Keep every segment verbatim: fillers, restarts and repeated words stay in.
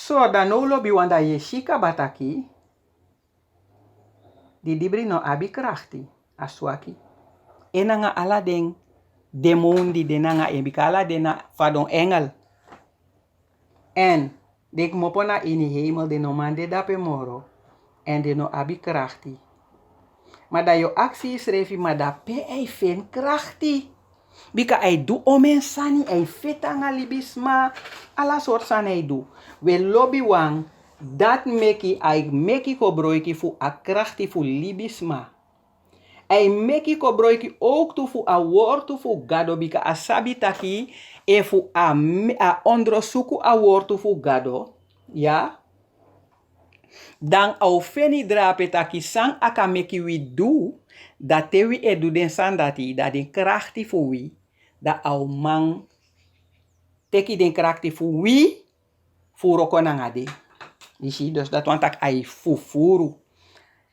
So dan now lobiwan, dan yu e si kaba taki didibri no abi krakti, a swaki. En nanga ala den demon di de nanga en, bika ala den na fadon engel. En den kmopo na ini heimel, den no man de dape moro. En den no abi krakti. Ma dan yu o aksi yusrefi, ma dan pe a e feni krakti? Bika a e du omen sani, a e feti nanga libisma, ala sortu sani a e du. We lobiwan, dati meki a e meki kobroiki fu a krakti fu libisma. A e meki kobroiki owktu fu a wortu fu Gado, bika a sabi taki efu a, a ondrosuku a wortu fu Gado, ya, dan a o feni drape taki san a kan meki wi du, dan te wi e du den sani dati, dan den krakti fu wi, dan a o man teki den krakti fu wi fu wroko nanga den. Yu si, dus dati wani taki a e fufuru.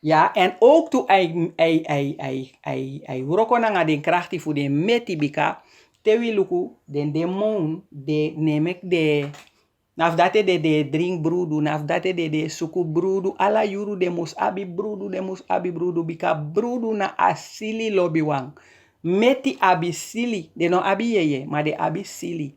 Ya, en owktu a e, a e, a e, a e, a e, a e wroko nanga den krakti fu den meti, bika te wi luku den demon, den no e meki den, na fu dati den, den e dringi brudu, na fu dati den, den e suku brudu, ala yuru den mus abi brudu, den mus abi brudu, bika brudu na a sili, lobiwan. Meti abi sili, den no abi yeye, ma den abi sili.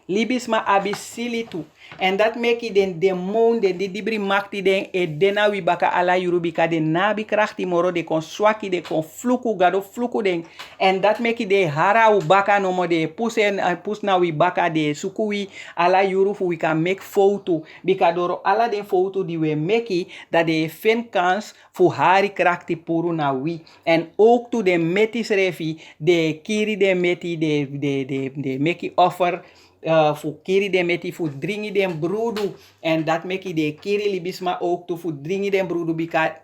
Libisma abi sili tu. En dati meki den demon, den didibri makti, den e de na wi baka ala yuru, bika den no abi krakti moro, den kon swaki, den kon fluku, Gado fluku den. En dati meki den e hari a wi baka nomo, den e pusu en, eh, pusu na wi baka, den e suku wi ala yuru fu wi kan meki fowtu. Bika doro ala den fowtu di wi e meki, dan den e feni kansi fu hari krakti puru na wi. En owktu den meti srefi, den e kiri den meti, den, den, den, den e meki offer, eh, fu kiri den meti, fu dringi den brudu. En dati meki den e kiri libisma owktu fu dringi den brudu, bika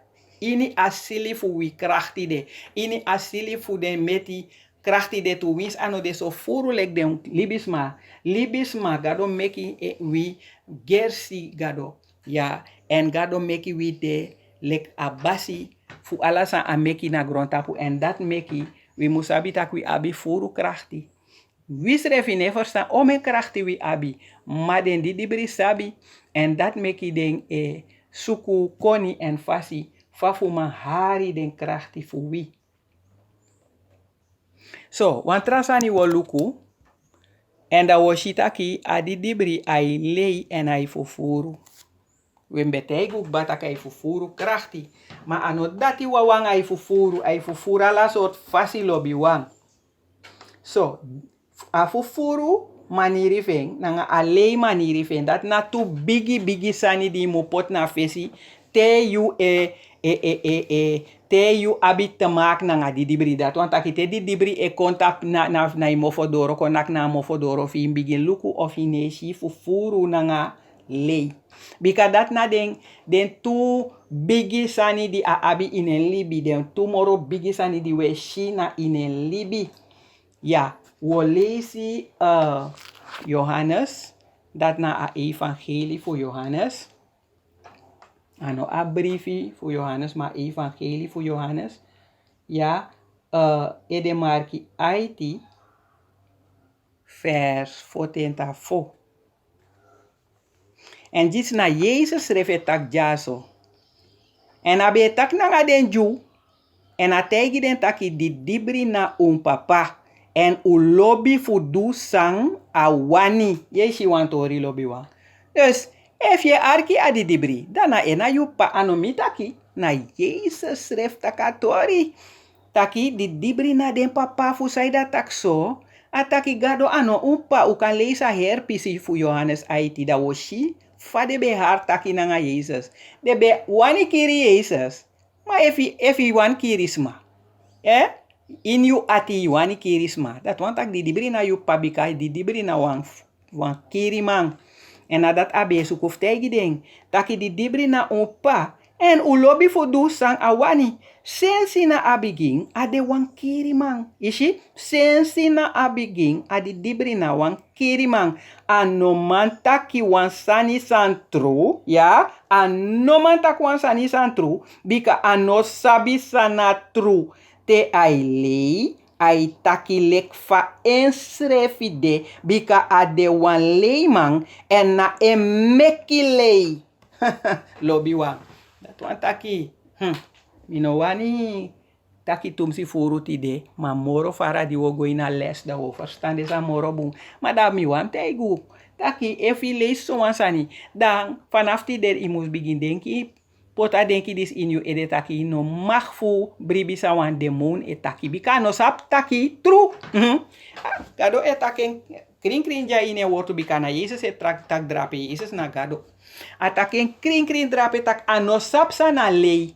ini a sili fu wi krakti de. Ini a sili fu den meti krakti de tu, winsi a no de so furu leki den libisma. Libisma, Gado meki, eh, wi gersi Gado. Ya, en Gado meki wi de leki a basi fu ala san a meki na grontapu. En dati meki wi mus sabi taki wi abi furu krakti. Wi srefi no e ferstan omen krakti wi abi, ma den didibri sabi. En dati meki den e suku koni en fasi fa fu man hari den krakti fu wi. So, wan tra sani wi o luku, en dan wi o si taki a didibri a e lei en a e fufuru. Wi ben taigi un kba taki a e fufuru krakti, ma a no dati wawan a e fufuru, a e fufuru ala sortu fasi, lobiwan. So, a fufuru maniri fu en, nanga a lei maniri fu en, dati na tu bigi, bigi sani di yu mu poti na fesi, te yu e, e, e, e, e, te yu abi te maki nanga didibri. Dati wani taki te didibri e kon tapu na, na, na yu mofodoro, kon naki na a mofodoro fu yu, yu bigin luku efu yu no e si fufuru nanga lei. Bika dati na den, den tu bigi sani di a abi ini en libi, den tu moro bigi sani di wi e si na ini en libi. Ya, wi o leisi, eh, Johannes, dati na a evangeli fu Johannes. A no a brifi fu Johannes, ma a evangeli fu Johannes. Ya, eh, ede marki aiti, vers fourteen te na fo. En disi na Yesus srefi e taki dyaso. En a ben e taki nanga den Dyu, en a taigi den taki: Didibri na un papa, en un lobi fu du san a wani. Yu e si wan tori, lobiwan. Dus, efu yu e arki a didibri, dan na en na yu papa. A no mi taki, na Yesus srefi taki a tori. Taki didibri na den papa. Fu san ede a taki so? A taki Gado a no un papa. Un kan leisi a heri pisi fu Johannes aiti, dan wi o si fa den ben e hari taki nanga Yesus. Den ben wani kiri Yesus. Ma efu, efu yu wani kiri sma, eh? Ini yu ati yu wani kiri sma, dati wani taki didibri na yu papa, bika didibri na wan wan kiriman. En na dati a ben e suku fu taigi den taki didibri na un papa, en un lobi fu du san a wani. Sensi na a bigin a de wan kiriman. Yu si, sensi na a bigin a didibri na wan kiriman. A no man taki wan sani san tru, ya, a no man taki wan sani san tru, bika a no sabi san na tru. Te a e lei, A e taki leki fa ensrefi de, bika a de wan leiman, èn na en meki lei. Lobiwan, dati wani taki, hmm, mi no wani taki tumsi furu tide, ma moro fara di wi o go ini a les, dan wi o ferstan den sani moro bun. Ma dan mi wani taigi unu taki efu yu leisi sowan sani, dan fanafu tide yu mus bigin denki, poti a denki disi ini yu ede taki yu no mag fu bribi san wan demon e taki, bika a no sabi taki tru. Mhm. Ah, Gado e taki en krinkrin dya ini en wortu, bika na Yesus e taki drape, Yesus na Gado. A taki en krinkrin drape taki a no sabi san na lei.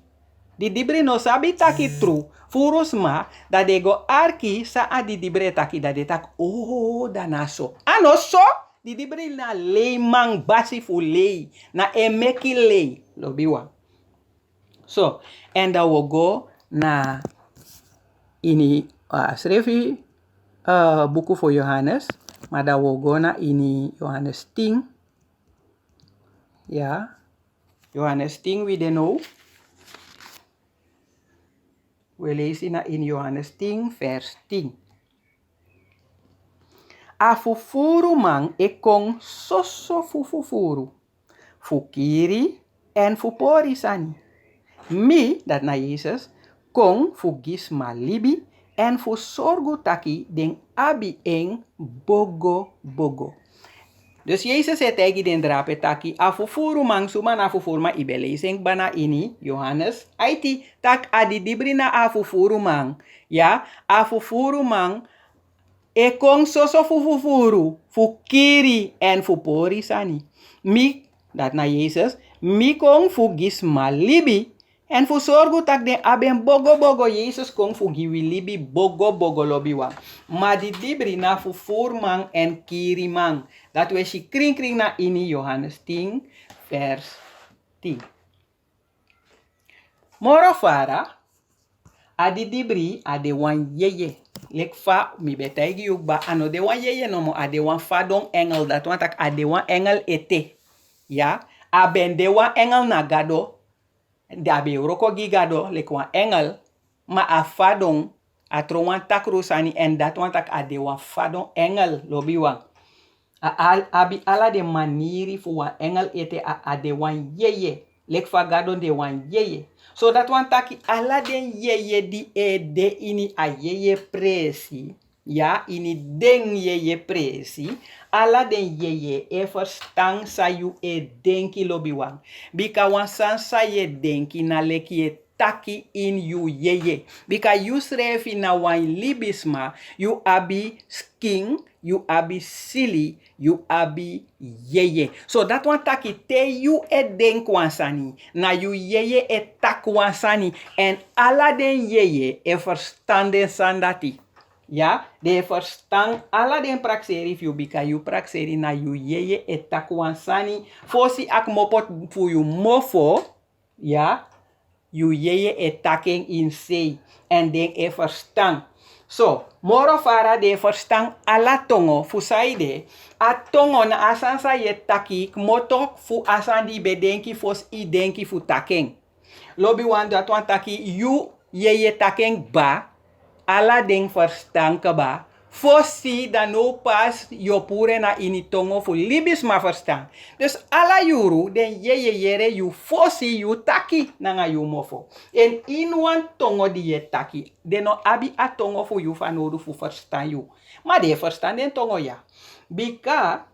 Didibri no sabi taki tru. Furu sma, dan den go arki san a didibri e taki, dan den taki, oh, dan na so. A no so. Didibri na leiman, basi fu lei, na en meki lei. Lobiwan. So, èn dan wi o go na ini, ah, srefi, ah, buku fu Johannes, ma dan wi o go na ini Johannes tin. Ya, Johannes tin wi de now. Wi e leisi na ini Johannes tin, vers tin. A fufuruman e kon soso fu fufuru, fu kiri èn fu pori sani. Mi, dati na Yesus, kon fu gi sma libi èn fu sorgu taki den abi en bogo bogo. Dus Yesus e taigi den drape taki a fufuruman, suma na a fufuruman? Yu ben leisi en kba na ini Johannes aiti, taki a didibri na a fufuruman. Ya, a fufuruman e kon soso fu fufuru, fu kiri èn fu pori sani. Mi, dati na Yesus, mi kon fu gi sma libi èn fu sorgu taki den abi en bogo bogo. Yesus kon fu gi wi libi bogo bogo, lobiwan. Ma didibri na fufuruman èn kiriman. Dati wi e si krinkrin na ini Johannes tin, vers tin. Moro fara, a didibri a de wan yeye. Leki fa mi ben taigi yu kba, a no de wan yeye nomo, a de wan fadon engel. Dati wani taki a de wan engel ete. Ya, a ben de wan engel na Gado. Dan a ben e wroko gi Gado leki wan engel, ma a fadon, a tron wan takru sani, èn dati wani taki a de wan fadon engel, lobiwan. A, a abi ala den maniri fu wan engel ete, a, a de wan yeye. Leki fa Gado de wan yeye. So dati wani taki ala den yeye di e de ini a yeye presi, ya, ini den yeye presi, ala den yeye e ferstan san yu e denki, lobiwan. Bika wan sani san yu e denki na leki yu e taki ini yu yeye. Bika yu srefi na wan libisma, yu abi skin, yu abi sili, yu abi yeye. So dati wani taki te yu e denki wan sani, na yu yeye e taki wan sani, èn ala den yeye e ferstan den sani dati. Ya, den e ferstan ala den prakseri fu yu, bika yu prakseri na yu yeye e taki wan sani. Fosi a kmopo fu yu mofo, ya, yu yeye e taki en ini sei, èn den e ferstan. So, moro fara den e ferstan ala tongo, fu saide, a tongo na a sani san yu e taki kmoto fu a sani di yu ben denki fosi yu denki fu taki en. Lobiwan, dati wani taki yu yeye taki en kba, ala den ferstan kba, fosi dan now pas yu o puru en na ini tongo fu libisma ferstan. Dus ala yuru den yeye yere yu fosi yu taki nanga yu mofo. Èn ini wan tongo di yu e taki, den no abi a tongo fu yu fanowdu fu ferstan yu. Ma den e ferstan den tongo ya. Bika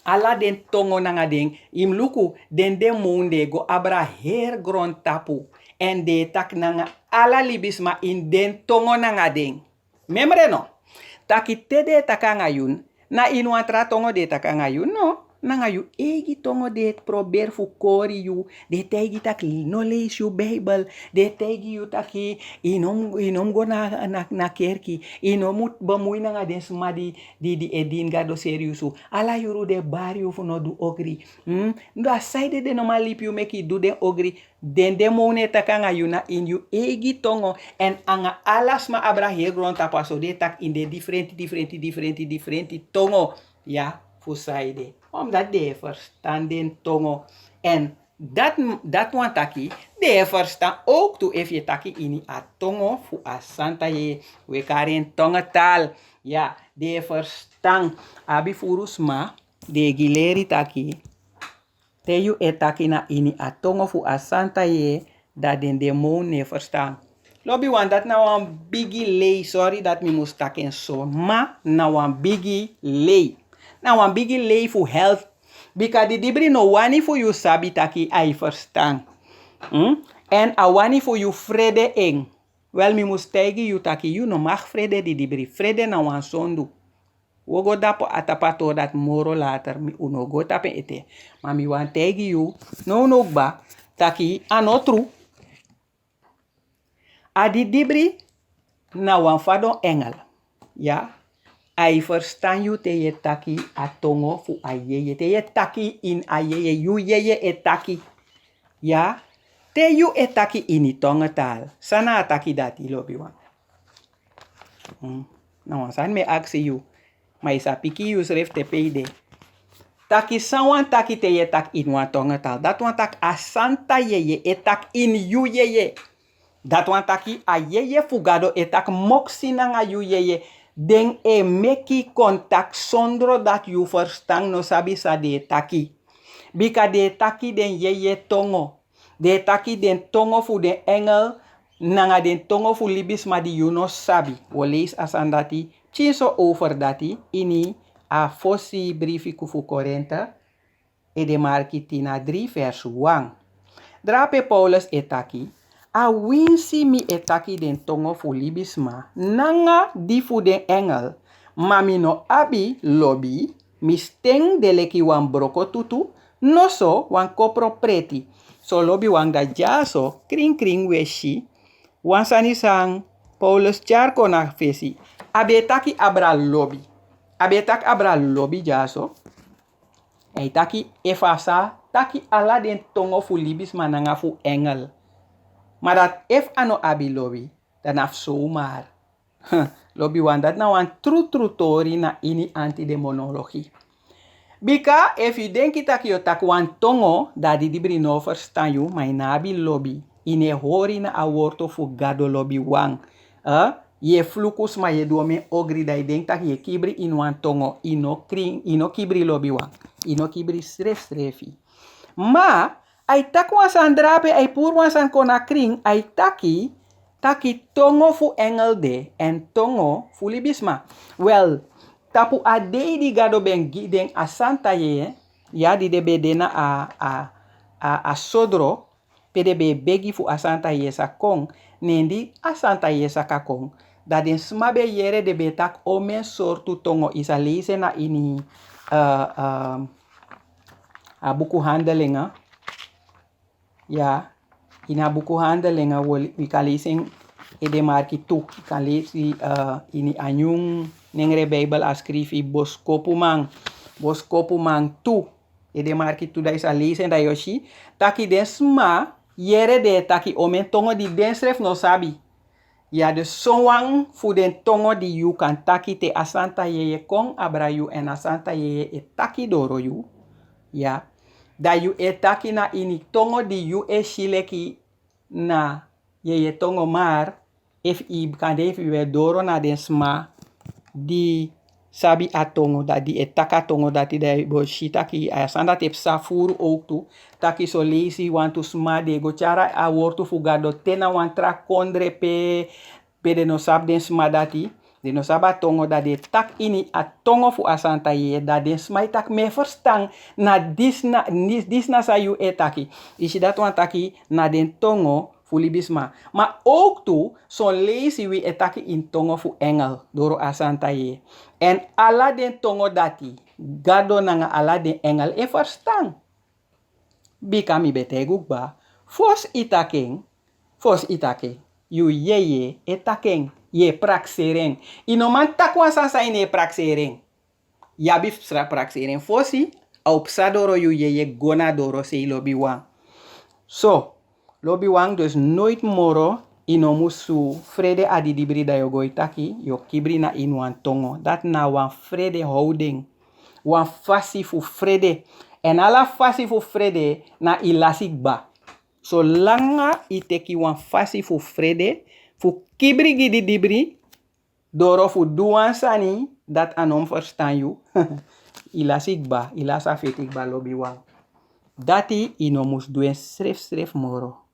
ala den tongo nanga den, yu mus luku, den demon den e go abra heri grontapu, èn den e taki nanga ala libisma ini den tongo nanga den. Memre no, taki te den e taki nanga yu, na ini wan tra tongo den e taki nanga yu? No, nanga yu eigi tongo den e proberi fu kori yu. Den e taigi yu taki no leisi yu Bijbel. Den e taigi yu taki yu no mus, yu no mus go na, na, na kerki. Yu no mus bemui nanga den sma di, di, di e dini Gado seriyusu. Ala yuru den e bari yu fu no du ogri. Hmm? Dan saide den no man libi yu meki yu du den ogri? Den demon e taki nanga yu na ini yu eigi tongo. Èn nanga ala sma abra heri grontapu, a so den e taki ini den difrenti, difrenti, difrenti, difrenti tongo. Ya, fu saide? Omdat den e ferstan den tongo. Èn Dat, dat wan taki, den e verstan ook tu efu yu e taki ini a tongo fu a santa yeye. We kari en tongetal. Ya, den e verstan. Abi furu sma, den e gi leri taki, te yu e taki na ini a tongo fu a santa yeye, dan den demon no e verstan. Lobi wan, dat na wan bigi lei, sorry dat mi mus taki en so, ma na wan bigi lei. Na wan bigi lei fu health. Bika di dibri no wani fu yu sabi taki a e verstan. Hm? En a wani fu yu frede en. Wel, mi mus taigi yu taki yu no mag frede di dibri. Frede na wan sondu. Wo go dapu a tapu a tori dati moro later, mi, un no go tapu en ete. Ma mi wani taigi yu, nownow kba, taki a no tru. A didibri na wan fadon engel. Ya, a e verstan yu te yu e taki a tongo fu a yeye. Te yu e taki ini a yeye, yu yeye e taki. Ya, te yu e taki ini tongetal. San na a taki dati, lobiwan? Hm, na wan sani mi e aksi yu. Ma yu sa piki yusrefi te pe yu de. Taki san wan taki te yu e taki ini wan tongetal. Dati wan taki a santa yeye e taki ini yu yeye. Dati wan taki a yeye fu Gado e taki moksi nanga yu yeye. Den e meki kontak sondro dati yu verstan no sabi san den e taki. Bika den e taki den yeye tongo. Den e taki den tongo fu den engel nanga den tongo fu libisma di yu no sabi. Wo leisi a sani dati pikinso over dati ini a fosi brifi fu Korinte, edemarki tin na dri vers wan. Drape Paulus e taki, a winsi mi e taki den tongo fu libisma nanga di fu den engel, ma mi no abi lobi, mi sten de leki wan broko tutu, noso wan kopro preti. So lobiwan, dati dyaso krinkrin we si wan sani san Paulus tyari kon na fesi. A be e taki abra lobi. A be e taki abra lobi dyaso. A e taki efu a sa taki ala den tongo fu libisma nanga fu engel. Ma dati efu a no abi lobi, dan na fu somar. Lobiwan, dati na wan trutru tori na ini antidemonologi. Bika efu yu denki taki yu o taki wan tongo, dan a didibri no o verstan yu, ma yu no abi lobi. Yu no e hori na a wortu fu Gado, lobiwan. Eh? Yu e fluku sma, yu e du omen ogri, dan yu denki taki yu e kibri ini wan tongo. Yu no krin, yu no kibri, lobiwan. Yu no kibri srefsrefi. Ma a e taki wan sani drape, a e puru wan sani kon na krin, a e taki, taki tongo fu engel de, èn tongo fu libisma. Wel, tapu a dei di Gado ben gi den a santa yeye, ya, di den be de na a, a, a, a sodro, pe den be e begi fu a santa yeye sa kon, ne di a santa yeye sa kan kon, dan den sma be e yere, den be e taki omen sortu tongo. Yu sa leisi en na ini, eh, eh, a buku Handelingen. Ya, ini a buku Handelingen, wo, wi kan leisi en edemarki tu. Wi kan leisi, eh, ini a nyun nengre Bijbel, a skrifi Boskopuman. Boskopuman tu. Edemarki tu, dan yu sa leisi en, dan yu o si taki den sma yere den e taki omen tongo di densrefi no sabi. Ya, dus sowan fu den tongo di yu kan taki te a santa yeye kon abra yu, èn a santa yeye e taki doro yu. Ya, dan yu e taki na ini tongo di yu e si leki na yeye tongo, mar efu yu, kande efu yu e doro na den sma di sabi a tongo, dan di e taki a tongo dati, dan yu bo si taki a sani dati e psa furu owktu. Taki son leisi wantu sma den e go tyari a wortu fu Gado te na wan tra kondre pe, pe den no sabi den sma dati, den no sabi a tongo, dan den e taki ini a tongo fu a santa yeye, dan den sma e taki: "Mi e ferstan, na disi na, disi na san yu e taki." Yu si, dati wani taki na den tongo fu libisma. Ma owktu son leisi wi e taki ini tongo fu engel doro a santa yeye. Èn ala den tongo dati, Gado nanga ala den engel e ferstan. Bika mi ben taigi unu kba, fosi yu taki en, fosi yu taki en, yu yeye e taki en, yu e prakseri en. Yu no man taki wan sani san yu no e prakseri en. Yu abi fu prakseri en fosi a o psa doro yu yeye go na dorosei, lobiwan. So, lobiwan, dus noiti moro yu no musu frede a didibri dan yu o go e taki, yu o kibri na ini wan tongo. Dati na wan frede howden. Wan fasi fu frede. Èn ala fasi fu frede na i lasi kba. Solanga i teki wan fasi fu frede, fu kibri gi di dibri, doro fu du wan sani dati a no mus ferstan yu, i lasi kba, i lasi a feti kba lobiwan. Dati i no mus du en srefsref moro.